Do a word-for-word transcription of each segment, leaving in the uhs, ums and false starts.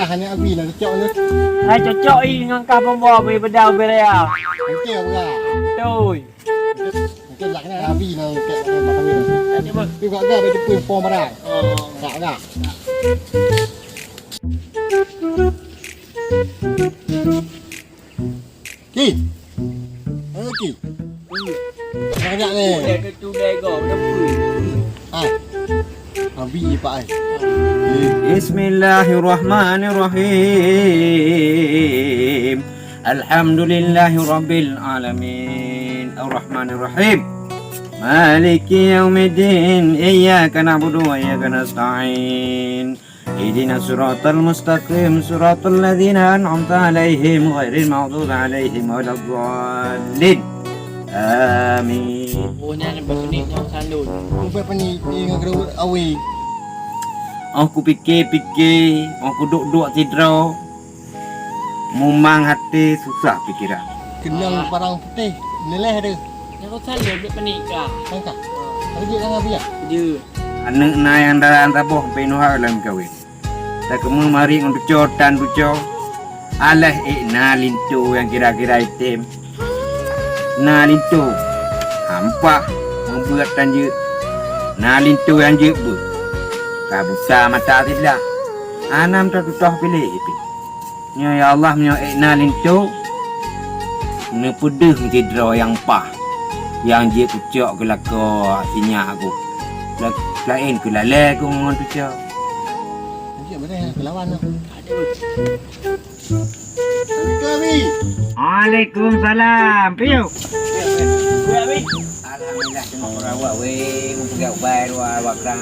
Hana abi na cocok ni. Hai cocok i ngon kah bombo beri bedau beri ya. Okey, beurah. Betul. Okey, lah kena abi na cocok ni, batang ni. Tapi gak gak baju pun pom barang. Oh. Gak gak. Ki. Eh, Ki. Banyak ni. Udah ke tu dah go, dah pun. Ah. Abi, Pak, ai. Bismillahirrahmanirrahim. Alhamdulillahirabbil alamin. Arrahmanirrahim. Maliki yaumiddin. Iyyaka na'budu wa iyyaka nasta'in. Ihdinas siratal mustaqim, siratal ladzina an'amta 'alaihim, ghairil maghdubi 'alaihim waladdallin. Amin. Oh, nyan leubeh peunik nyoe sandon. Leubeh peunik, ngon geureuwet awe. Óh kupike-pike, óh kuduek-duek sidroe, mumang até, susah pikeran. Keunong barang putéh, leuleh deh. Nyan sandon leubeh peunik kah. Kan kah? Tapi dia jangan biar. Dia. Aneuk na nyang dara saboh, sampoe inoe ha lom kawin. Takeumeung marit ngon tucoe tan tucoe. Alah ék na linto nyang kira-kira item. Na linto hampah meubeuet tan jeuet. Na linto nyang jeuet beuet. Ka buta mata siblah. Hana meututoh piléh pih. Nyoe ya Allah, meunyoe ék na linto, neupeudeuh sidroe nyang paih, nyang jeuet kucok keu lakoe sinyak ku. La-, laén keu lalé ku ngon tucoe. Jeuet beudeh keu lawan tu. Assalamualaikum, Abi. Waalaikumsalam. Piye? Piye, Abi? Alhamdulillah, cuma peue awak weh, mun peugah ubai dua wakra.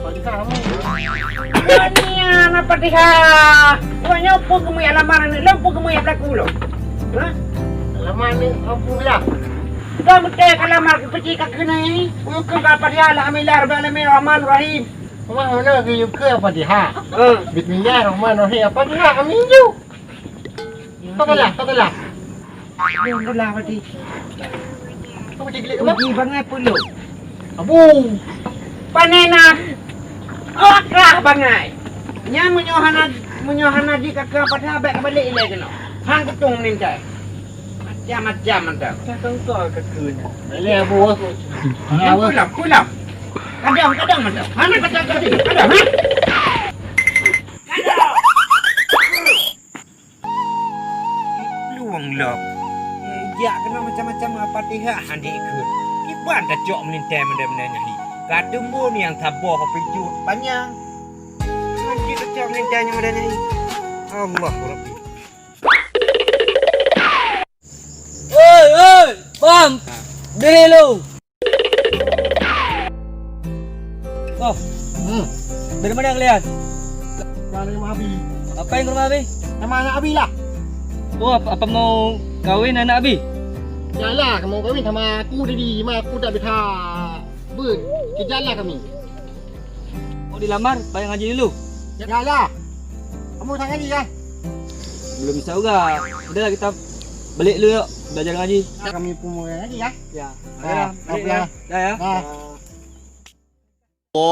Fatihah kamu. Wah, ni anak Fatihah. Wah, nyoe peue kamu yang lamar ni? Lom peue kamu yang berlaku lom? Hah? Lamar ni, kamu pulang. Kau mesti ka lamar, kau pergi ka kena ni. Kau ka Fatihah, Alhamdulillah, Rabbil Alamin, Rahman, Rahim. Rumah mana ke yuka Fatihah? Ha. Bismillahirrahmanirrahim. Fatihah, amin ju. Kau telah, kau telah. Dia telah mati. Kau cek gila kau? Uji bangai puluh. Abu. Panena. Lakah bangai. Nyan meunyoe hana Meunyoe hana jih ka keu padahai, bèk ka balek ilèe keunoe. Han kutông meulintèe. Macam-macam mantong. Ka kongkol ka keu nyan. Balek, Abu. Hana, Abu. Pulang, pulang. Kadang, kadang mantong. Hana kata-kata. Kadang, ha? Kadang. Luwang lom. Jak keunoe macam-macam Al-Fatihah han jikheun. Kiban tacok meulintèe model-model nyan hi. Ka teumbon nyang saboh pintoe panyang. Ngon cit tacok meulintèe nyang model nyan hi. Allahu Rabbi. Oi, oi, bang. Diri lu. Oh. Hmm. Dari mana kalian? Dari rumah Abi. Ngapain ke rumah Abi? Sama anak Abi lah. Oh, apa, apa mau kawin anak Abi? Yalah, mau kawin sama aku tadi. Cuma aku tak bisa ber-, kerja lah kami. Mau dilamar, payah ngaji dulu. Yalah. Kamu tak ngaji kan? Belum bisa juga. Udahlah, kita balik dulu yuk, belajar ngaji. Kami pun mau ngaji ya. Ya. Nah, balik ya. Dah ya. Nah. Allahu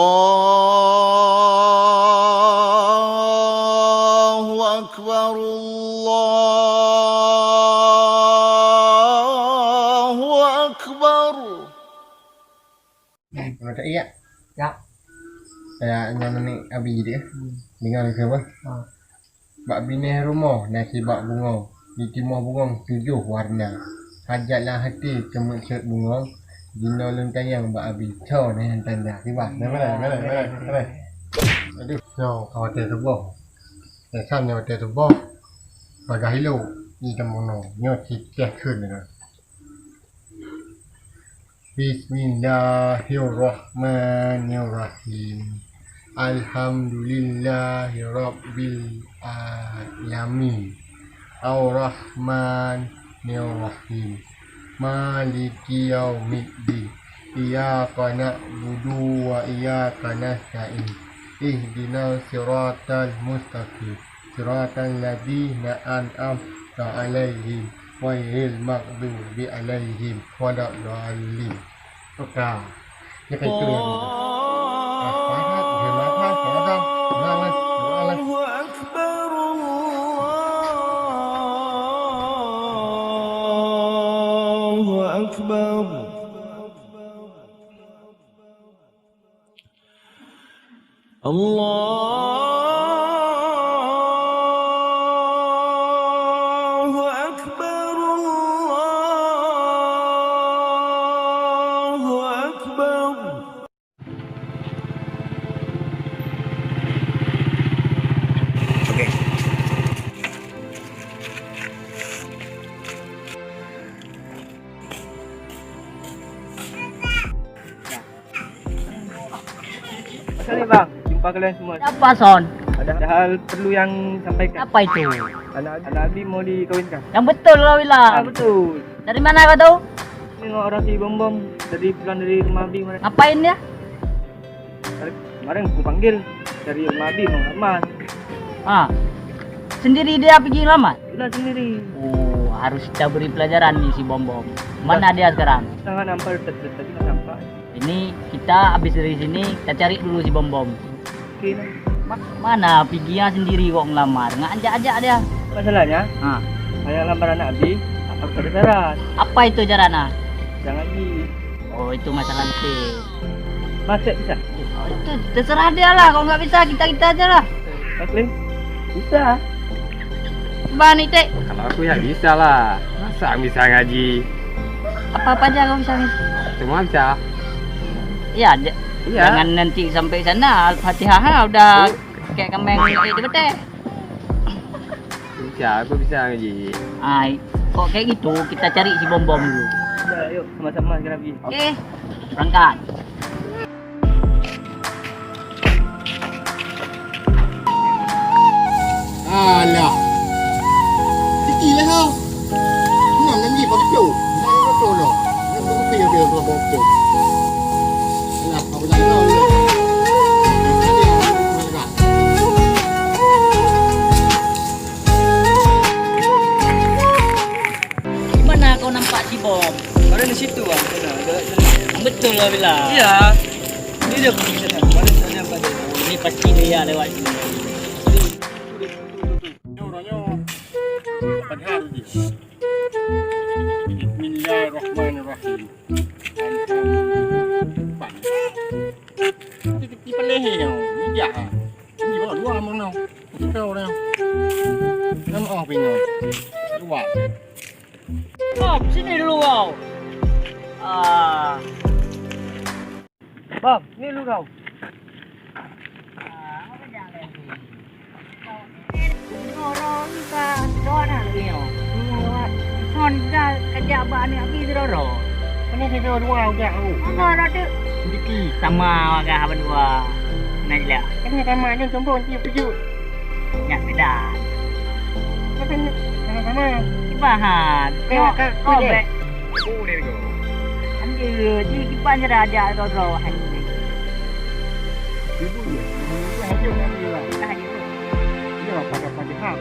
Akbar, Allahu Akbar. Mana tak iya? Ya. Ya, nyan aneuk Abi dia. Hmm. Dengar ke apa? Ha. Bak binéh rumoh na sibak bungöng, di timoh bungöng tujoh warna. Hajat lam até teumeucot bungöng, jinoe lôn tanyong bak Abi, soe nyang tanda? Kiban, na, na, na. Aduh, nyoe ka watèe suboh. Biasa nyoe watèe suboh, bagaih ilok, di teumeunoe, nyoe cit teuh kheun nyoe. Bismillahirrahmanirrahim. Alhamdulillahirabbil alamin. Arrahmanirrahim. Maliki yaumiddin. Iyyaka na'budu wa iyyaka nasta'in. Ihdinas siratal mustaqim. Siratal ladzina an'amta 'alaihim ghairil maghdubi 'alaihim waladdallin. Oke. Ya, kayak itu ya. Ah, semangat, oke, semangat, semangat, semangat, semangat. Allahu Akbar, Allahu Akbar. Allahu Akbar, Allahu Akbar. Oke. Sorry, Bang. Jumpa kalian semua. Apa, Son? Ada, ada hal perlu yang sampaikan. Apa itu? Anak, anak Abi mau dikawinkan. Yang betul lah, Wila. Ah, betul. Dari mana kau tahu? Nengok orang si Bom Bom dari, pulang dari rumah Abi kemarin. Ngapain dia? Kemarin aku panggil dari rumah Abi mau ngelamar. Ah. Sendiri dia pergi ngelamar? Sudah sendiri. Oh, harus kita beri pelajaran nih si Bom Bom. Mana dia sekarang? Sangat nampak dekat-dekat tadi, nampak. Ini kita habis dari sini, kita cari dulu si Bom Bom. Oke, nah. Ma-, mana Pigi yang sendiri kok ngelamar? Nggak ajak-ajak dia. Masalahnya, ha, saya lamar anak Abi, harus ada syarat. Apa itu syaratnya? Jangan di. Oh, itu masalah nanti. Masuk bisa? Oh, itu terserah dia lah. Kalau nggak bisa, kita-kita aja lah. Oke, bisa. Coba ni, Tek. Kalau aku ya bisa lah. Masa bisa ngaji? Apa-apa aja kau bisa ni. Semua bisa. Iya, j-, iya. Jangan nanti sampai sana Al-Fatihah ha, udah kayak kambing naik di betek. Bisa, aku bisa ngaji. Ai, kok kayak gitu, kita cari si Bom Bom dulu. Udah, yuk, sama-sama sekarang pergi. Oke, berangkat. Alah. Tiki lah kau. Memang janji pakai tu. Memang pakai tu lah. Memang pakai tu lah. Alah, apa dah tahu. Di mana kau nampak si Bom? Ada di situ, Bang. Sana, ada, ada. Betul lah, Bila. Iya. Ini dia pergi sana. Mana sana, Bang? Ini pasti dia lewat sini. Bismillahirrahmanirrahim. Alhamdulillah. Tiba-tiba leher yang bijak, ha. Ini bawa dua abang nyoe. Kau dah. Nama oh pinyo. Dua. Bob, sini dulu kau. Ah. Bob, sini dulu kau. Ah, apa jangan lagi? Nyoe ka dua dah lagi nyoe. Kon ka kajak bak aneuk Abi sidroe-droe. Kenapa sidroe-droe ujak aku? Enggak ada tu. Sedikit. Sama awak kah berdua. Nak jelak. Kenapa sama je contoh je pijut? Nyak beda. Kenapa sama-sama? Ibahan. Kenapa kau bek? Oh, dia tu. Anjir, ji kiban je dah ajak sidroe-droe. Ibu ya. Ibu hajat tadi lah. Dah hajat. Ya, pada-pada hak.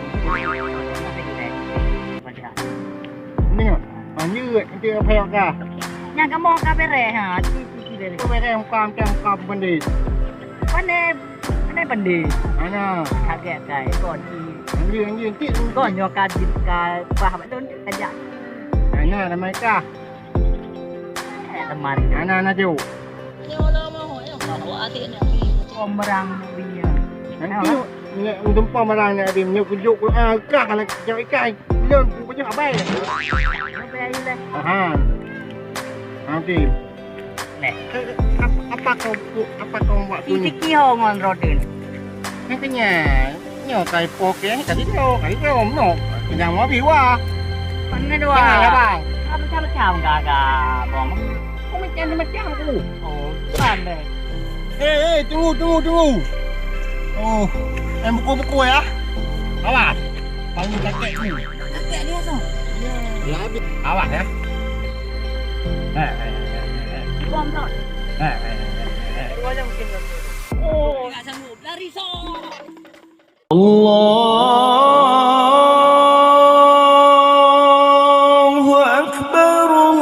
Ni, lanjut nanti apa yang kah? Nyang kamoe ka bereh, ha, cuci-cuci bereh. Kau bereh muka macam muka pandai. Pandai, pandai pandai. Mana? Kaget kai, kon. Lanjut, lanjut nanti. Kon nyoe ka, ka bah betul kajak. Mana nama kah? Eh, lemari. Ana, ana jauh. Pemerang dunia. Nanti nyoe untuk pemerang ni ada nyoe kujok ku ah kah kalau cakap ikai. Belum ku punya abai. Abai ayu deh. Aha. Nanti. Neh. Eh, ap-, apa kau bu-, apa kau buat tu ni? Tiki ho ngon roda ni. Makanya, nyoe kai poke, kali tu, kali tu, no. Kenyang mau biwa. Mana dua? Tengah lah, bang. Apa macam-macam gaga, bang. Kau macam-macam aku. Oh, pandai. Eh, eh, tunggu, tunggu, tunggu. Oh, eh, buku-buku ya. Awas. Paling kakek ni. Kakek dia tu. Ya, habis. Awas ya. Eh, eh, eh, eh, eh. Bom tu. Eh, eh, eh, eh, eh. Dua jam mungkin. Oh, tak sanggup. Lari sok. Allahu Akbar, Allahu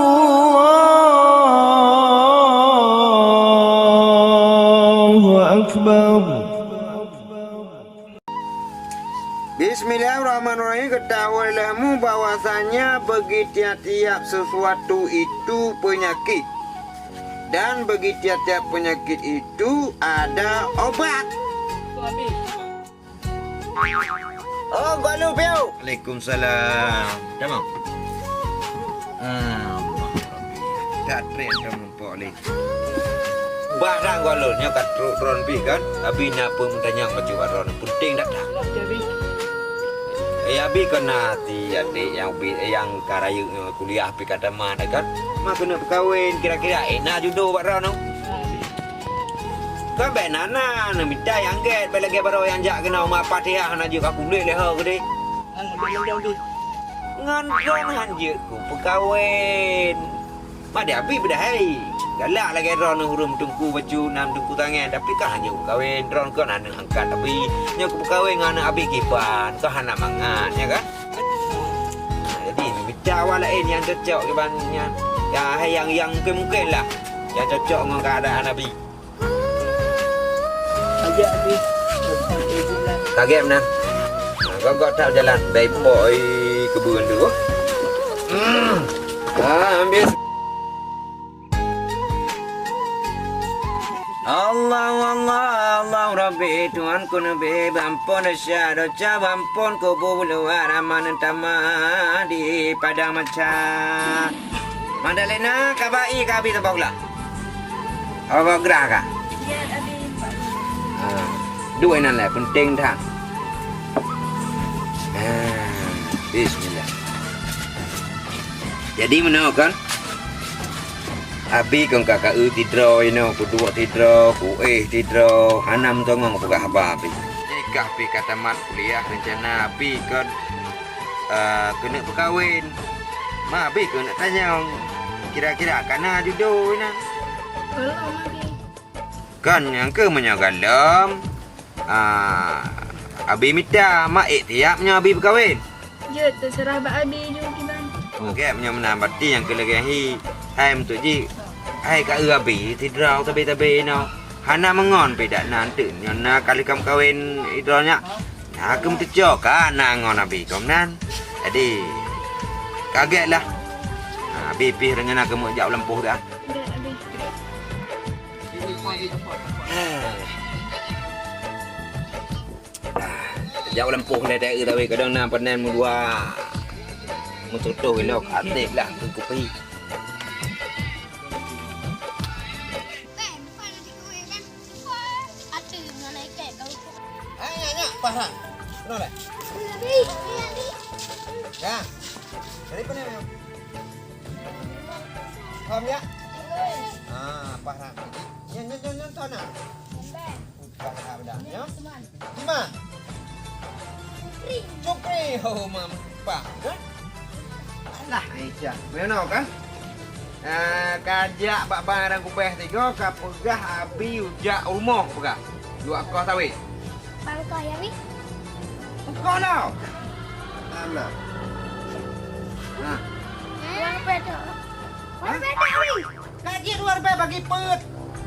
Akbar. Bismillahirrahmanirrahim. Ketahuilah mu bahwasanya bagi tiap-tiap sesuatu itu penyakit, dan bagi tiap-tiap penyakit itu ada obat. Oh, Golu, piu. Waalaikumsalam. Tamam. Ah, tak trek tamam, Pak Lin. Barang Golu nyoe ka trok droen pih kan? Abi na peue meutanyong bacut bak droen, penting that-that. Eh, Abi kon na hati até nyang ubit, eh, nyang ka rayeuk nyoe kuliah pih ka tamat, eh, kan? Ma keuneuk peukawen, kira-kira, eh, na judo bak droen nyoe. Kan bèk na, na, na mita nyang gèt, bèk lagèe baroe nyang jak keunoe, ma Fatihah na jeuet ka kulét lé ho keudeh. Ngon droen han jeuet ku peukawen. Madé Abi beudahai. Galak lagèe droen ureueng teungku bacut, nam teungku tangai, tapi kan han jeuet peukawen. Droen kon aneuk angkat Abi. Nyoe ku peukawen ngon aneuk Abi kiban, kon hana mangat, ya kan? Nah, jadi mita awak laén nyang cocok kiban nyan. Ya, hai nyang, nyang mungken-mungken lah. Nyang cocok ngon keuadaan Abi. Ajak Abi. Kagèe meunan. Nah, gok-gok that jalan. Bai pok oi keubeuen tu. Hmm. Ah, ambil. Allahu Allah, Allahu Rabbi, Tuhanku Nabi, beuampôn desya desya, beuampôn kubu buluwa, Rahman tamah di Padang Maca. Madalena, ka ba ié ka Abi saboh glah. Saboh glah ka? Ya, Abi. Ha, duek inan lé, penting that. Ha, bismillah. Jadi meunoe kan? Abi kon ka kaeu sidroe inoe, kuduek sidroe, kuéh sidroe, hana meutongong peugah haba Abi. Jikah pih ka tamat kuliah, reuncana Abi kon, eh, keuneuk peukawen. Ma Abi keuneuk tanyong, kira-kira ka na judo inan? Belum, Abi. Kon nyang keuh meunyoe galom, ah, Abi mita, ma ék siap nyoe Abi peukawen. Jeuet, teuseurah bak Abi ju kiban. Oke, meunyoe meunan berarti nyang keu lagèe hi, hai meuntui jih, hai ka eu Abi sidroe sabe-sabe inoe. Hana meungon pih dak na eunteuk nyoe na kali ka meukawen sidroe nyak. Na keuh meutucok ka na ngon Abi keu meunan. Jadi, Kaget lah. Ha, habis pih rencana kamoe jak u lampôh dah. Jak u lampôh lé, kadang na peunan meudua, meututoh ilok, até lah keu kupi. Hai, nyak, nyak, paih rhang. Keunoe lé. Ya. Dari mana, Mel? Paham, ya? Ah, paih rhang. Nyan, nyan, nyan, nyan, sana. Paih rhang dah, ya? Lima. Cukri. Oh, mampah, kan? Alah, Aisyah. Meunoe, kan? Ah, ka jak bak barang kubeh tiga, ka peugah Abi ujak rumoh peugah. Dua koh sawit. Bang koh ya, Bi? Koh lah. Alah. Nah. Uang pedo. Hah? Uang pedo, Bi. Ka jeuet dua ribèe bagi peuet.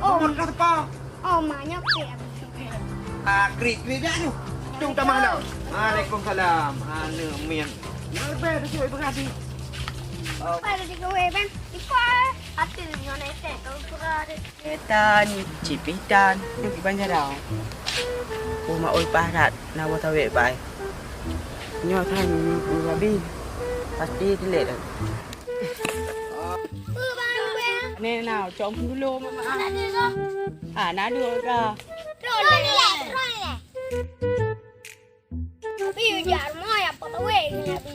Oh. Nomor ka teupeu. Oh, manyok sih, Abi. Ah, krik-krik dah tu. Tu tamah dah. Waalaikumsalam. Aneuk miet. Dua ribèe tu cuy berarti. Oh. Pada tiga wei, Bang. Ipa. Hati nyonya netek kau berada. Setan, cipitan, duk iban jarau. Oh, mak oi parat, na wa tawek bai. Nyoe kan, Abi. Pasti delek dah. Ni na, cok dulu, Mak. Ah, na dua ka. Tapi ujar mo ya, apa tahu ni, Abi?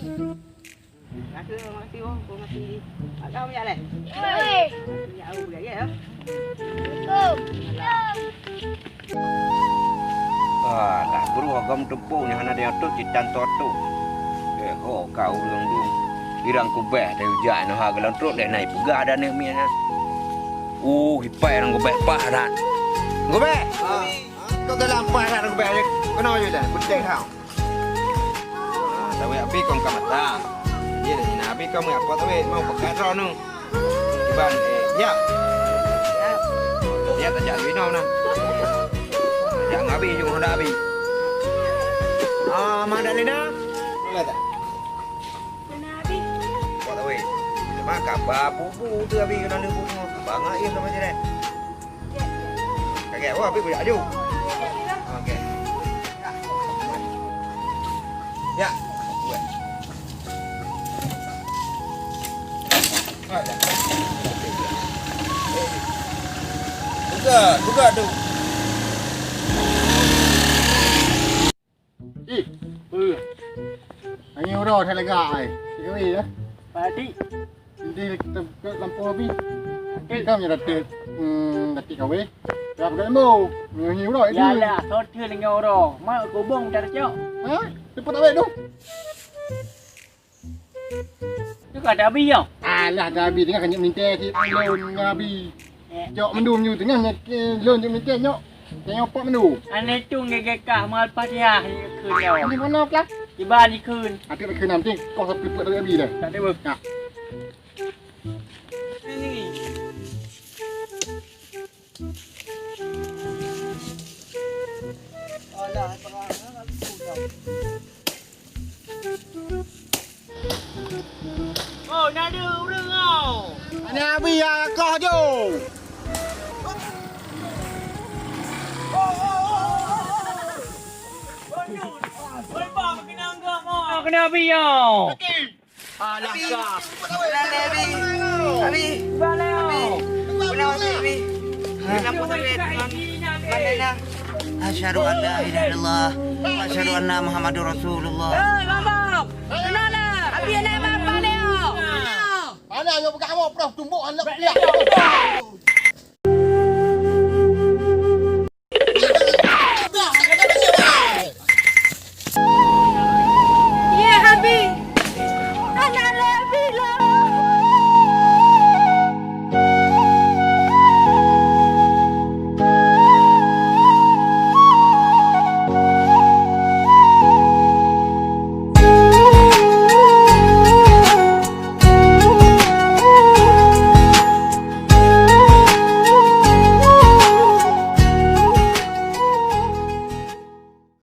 Makasih, makasih, oh, makasih. Agak banyak leh. Oi. Banyak, oh, banyak, ya. Assalamualaikum. Alah, guru agam teumpung nyang hana deuh tôh jitan toto. Eh, ho ka ureueng dum. Irang kubeh deh ujak noh ha geulong trok deh nai peugah dan neuk miet na. Uh, ipai rang kubeh pah rat. Kubeh. Ah, kau dalam pah rat kubeh. Kena je dah, penting ha. Ah, tawek abi kong ka matang. Ye dah, ina abi kong apa tawek mau peugah droe nu. Iban, eh, ya. Ya, tajak Lina na. Tajak ngon abi, jong honda abi. Ah, Madalena. Boleh tak? Mana abi? Buat tahu, eh. Cuma kaba bubu tu abi kena nunggu. Bangat ya sama je deh. Okey, wah, abi boleh aju. Okey. Ya. Buat. Buka, buka tu. Ih, peue? Angin uroe that lagak ai. Cik Kawi, ya? Padi. Di te-, te-, lampôh abi. Okey. Kam ya datuk, hmm, datuk Kawi. Ya, bukan lembu. Angin uroe itu. Yalah, soe teungoh uroe. Mak kubong dah cok. Ha? Tepat awet tu. Tu ka ada abi ya? Alah, ada abi tengah kanyut minta si lôn dengan abi. Eh. Cok mendung nyu tengah nyak, eh, lôn nyu minta nyok. Tengok pak mendung. Ane tu ngegekah mal Fatihah ni keu nyo. Di mana kelas? Tiba di kun. Aku nak kenal nanti kau sampai buat dari abi dah. Tak ada. Tak. Oh, na deuh ureueng oh. Aneuk abi ya koh jo. Oi, bang, kena anggap, oh. Kena abi ya. Alah, Abi, Abi, Abi. Abi. Kenapa, Abi? Kenapa, Abi? Mana, mana? Asyhadu an la ilaha illallah wa asyhadu anna Muhammadur Rasulullah. Eh, Bang, Bang. Kenapa? Abi anak Bang, Bang, dia. Mana yang pegang awak, Prof? Tumbuk anak.